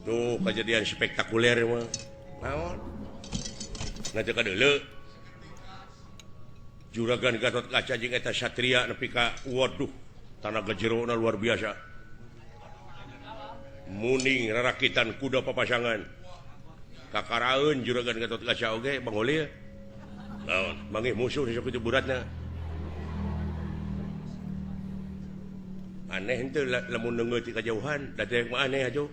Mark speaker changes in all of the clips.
Speaker 1: Tuh kejadian spektakuler mah. Naon? Nah teu kadeuleu. Juragan Gatot Kaca jeung eta satria nepi ka waduh tanaga jerona luar biasa. Muning rarakitan kuda papasangan. Kakaraeun Juragan Gatot Kaca oge Bang Holil. Naon? Manggih musuh sok kitu beratna. Aneh henteu lamun neungeut ti kajauhan, da teh mah aneh atuh.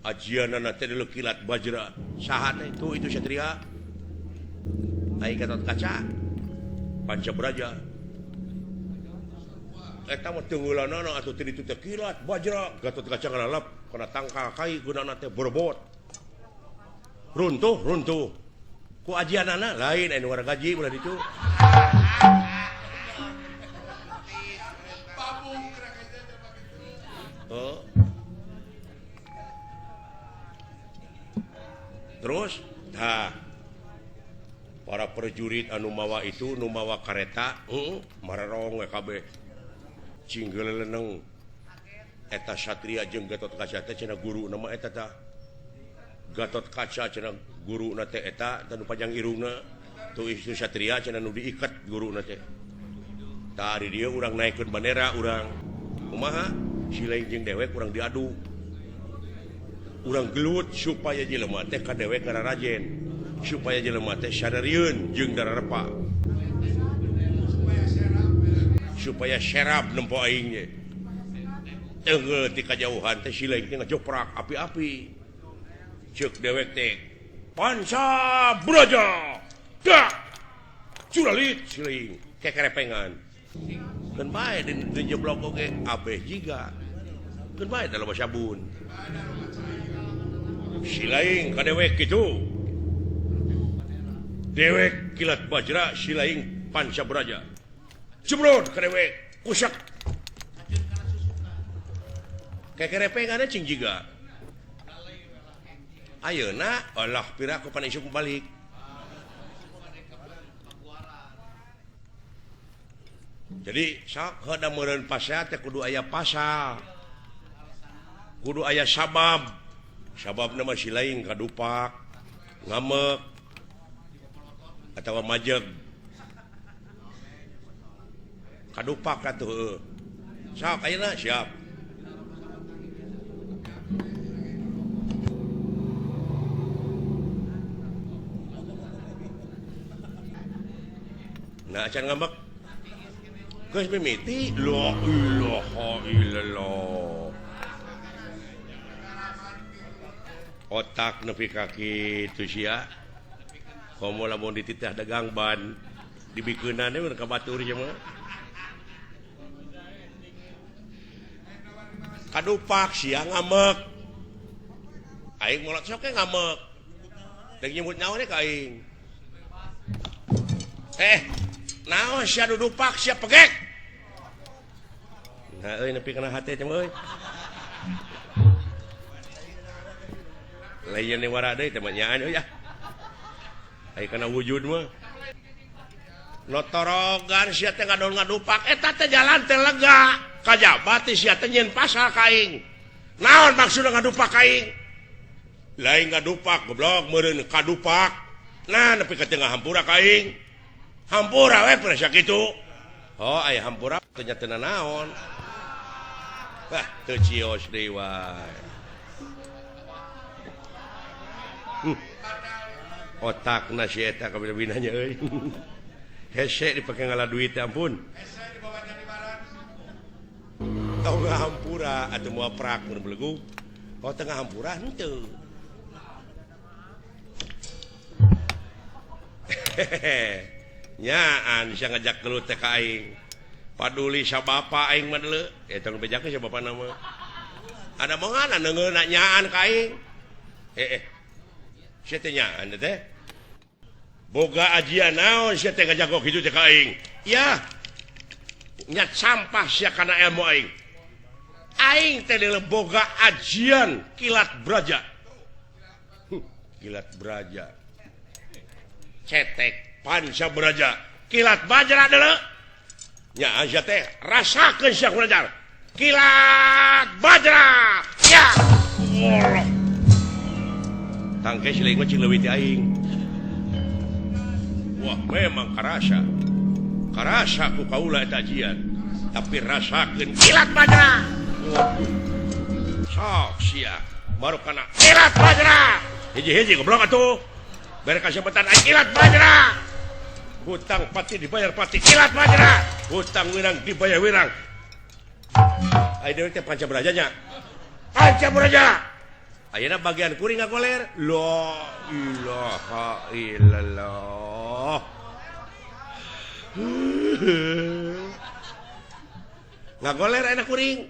Speaker 1: Ajianana teh deuleu kilat bajra. Saha teh tuh itu satria. Ai Gatot Kaca Panca Braja. Eta mah teungeulanana atuh teh ditu teh kilat bajra. Gatot Kaca ngalalap kana tangkal kai gunana teh berbot. Runtuh, runtuh. Ku ajianana lain anu wargaji ulah ditu. Oh. Terus tah para prajurit anu mawa itu nu mawa kareta marerong we kabeh cinggeleneng eta satria jeung Gatot Kaca teh cenah guru nama eta tah Gatot Kaca cenah guruna teh eta tanu panjang irungna tuh itu satria cenah nu diiket guruna teh tah di dieu urang naikeun bandera urang kumaha silaing jeung dewek urang diadu urang gelut supaya jelema teh ka dewek ngararajen supaya jelema teh sadarieun jeung dararepa supaya serap nempo aing ge teunggeul ti kajauhan teh silaing teh ngajoprak api-api ceuk dewek teh Panca Braja dak curalit silaing kekerepengan keun bae dijeblok oge abeh jiga keun bae da loba sabun silaing ka dewek kitu dewek kilat bajra silaing Panca Braja jebrot ka dewek kusak kekerepengan cing jiga ayeuna Allah piraku pan isuk balik jadi sok heuda meureun pasea teh kudu aya pasal kudu aya sabab sababna mah silaing kadupak ngamek atawa majeg kadupak atuh heueuh sok ayeuna siap nah acan ngambek geus mimiti la ilaha illallah otak nepi ka kitu sia komo lamun dititah dagang ban dibikeunana we ka batur sia mah kadupak sia ngambek aing molot sok ge ngambek deuk nyebut nyawa ka aing naon sia dudupak sia pegek nah euy nepi kana hate teh euy lain ni wara deui teh mah nyaan euy ah ai kana wujud mah notorogan sia teh ngadon ngadupak eta teh jalan teh lega kajaba teh sia teh nyieun pasal ka aing naon maksudna ngadupak ka aing lain ngadupak goblok meureun kadupak nah nepi ka tengah hampura ka aing hampura we pernah sakitu oh aya hampura teh nya teu naon wah teu cios deui wae otakna si eta kabina-binanya euy hese dipake ngala duit ampun
Speaker 2: hese dibawa jadi barang
Speaker 1: tong hampura atuh moal prak mun belegu oh tengah hampura henteu nyaan bisa ngajak gelut teh ka aing paduli sa bapa aing mah deuleu eta nu bejakeun sa bapana mah ada mongana neungeuna nyaan ka aing sia teh nyaan teh boga ajian naon sia teh ngajago kitu teh ka aing yah nya sampah sia kana ilmu aing aing teh deuleu boga ajian kilat braja kilat braja cetek Panca Braja kilat bajra deuleu nya sia teh rasakeun sia belajar Kilat Bajra. Ya. Allah. Tangke siling mah cing leuwih ti aing. Wah, memang karasa. Karasa ku kaula eta ajian. Tapi rasakeun kilat Bajra. Waduh. Sok sia. Baru kana kilat Bajra. Hiji-hiji goblok atuh. Bere kasebetan aing kilat Bajra. Hutang pati dibayar pati kilat Bajra. Hutang wirang dibayar wirang. Ayo dewe teh panca berajanya. Panca beraja. Ayeuna bagian kuring ngagoler. La ilaha illallah. Ngagoler ayeuna kuring.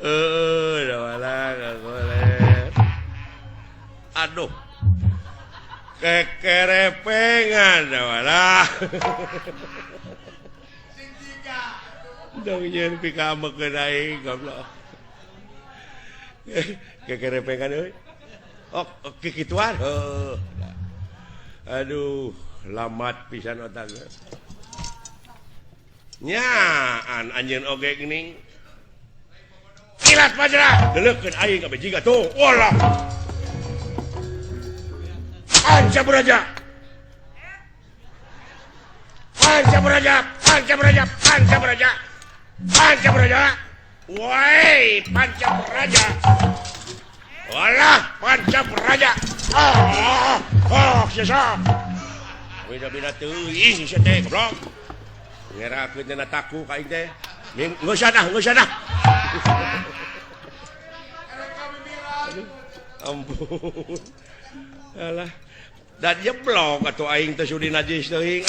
Speaker 1: Heeh, dah ngagoler. Aduh. Kekerepengan dah. Dong nyeun pikamekeun aing goblok. Kekerepengan euy. Oh, kikituan. Heuh. Aduh, lamat pisan otak. Nyaan anjeun oge geuning. Kilat Bajra, deuleukeun aing kabeh jiga tuh. Walah. Panca beraja. Panca beraja, panca beraja, panca beraja. Panca beraja. Woi, panca beraja. Walah, panca beraja. Ah, ah, sia. Beda-beda teuing sia teh goblok. Ngerakeun dina taku ka aing teh. Geus dah, geus dah. Ampun. Alah. Dan jeblok atuh aing teh sudi najis teuing.